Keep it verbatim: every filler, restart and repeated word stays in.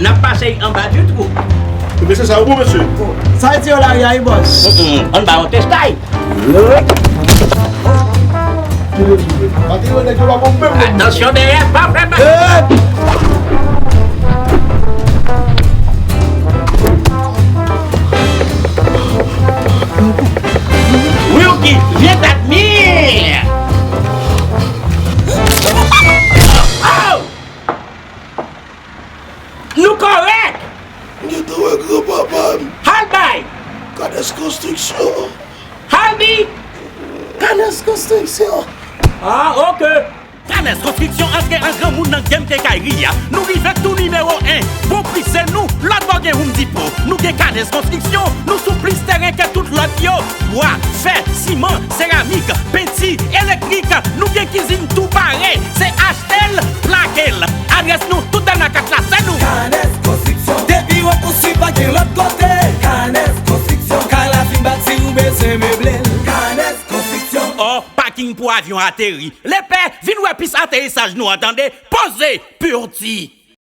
N ap pase anba di twou. Mesye, sa yo bon, mesye? Sa yo di yo lari a, wi, bòs? Mm, ann ba yon testay. Atansyon dèyè, pa fè mal. Wilky, vyen bat mi. Oh! Nou kòrèk! M gentan wè granpapa m. Al bay! Kanès konstriksyon. Al di! Kanès konstriksyon. Ah, ok. Kanès Konstriksyon antre an granmoun nan game kenkayri a. Nou rive tou nimewo en. Bon pri se nou, lòt bò gen Home Depot. Nou gen Kanès Konstriksyon, nou sou plis teren ke tout lòt yo. Bwa, fè, siman, seramik, penti, elektrik, nou gen kizin tou pare. Se achte l, plake l. Adrès nou, tout dèyè kat la, se nou. Kanès Konstriksyon, depi w konstwi pa gen lòt kote. Kanès Konstriksyon, kay la fin bati ou bezwen meble l. Kanès Konstriksyon. Ò, paking pou avyon ateri. Lepè, vin wè pis aterisaj nou an tande. Poze, Purty.